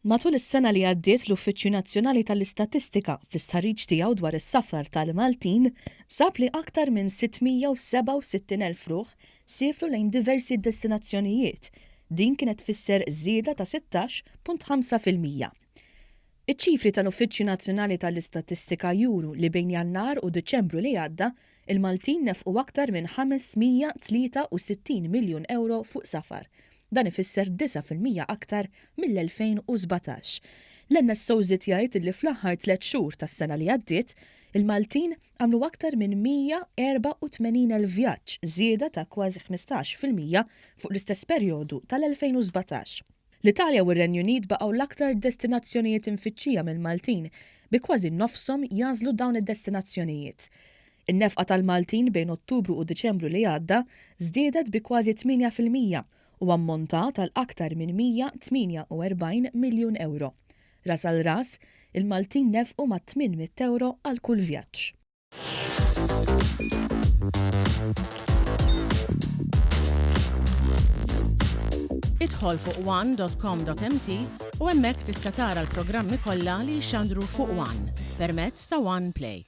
Matul is-sena li għaddiet l-Uffiċċju Nazzjonali tal-Istatistika fl-istħarriġ tiegħu dwar is-safar tal-Maltin sab li aktar minn 667,000 ruħ siefru lejn diversi destinazzjonijiet. Din kienet tfisser żieda ta' 16.5%. Iċ-ċifri tal-Uffiċċju Nazzjonali tal-Istatistika juru li bejn Jannar u Diċembru li għadda, il-Maltin nefqu aktar minn 563 miljun ewro fuq safar. Dan ifisser 9% aktar mill-2017. L-NSO żied jgħid li fl-aħħar tlett xhur tas-sena li għaddiet, il-Maltin għamlu aktar minn 184,000 vjaġġ, żieda ta' kważi 15% fuq l-istess perjodu tal-2017. L-Italja u r-Renju Unit baqgħu l-aktar destinazzjonijiet imfittxija mill-Maltin, bi kważi nofshom jagħżlu dawn id-destinazzjonijiet. In-nefqa tal-Maltin bejn Ottubru u Diċembru li għadda żdiedet bi kważi 8% u ammontat għal aktar minn 148 miljun ewro. Ras għal ras, il-Maltin nefqu mat-800 ewro għal kull vjaġġ. Idħol fuq one.com.mt u hemmhekk tista' tara l-programmi kollha li jixxandru fuq One permezz ta' One Play.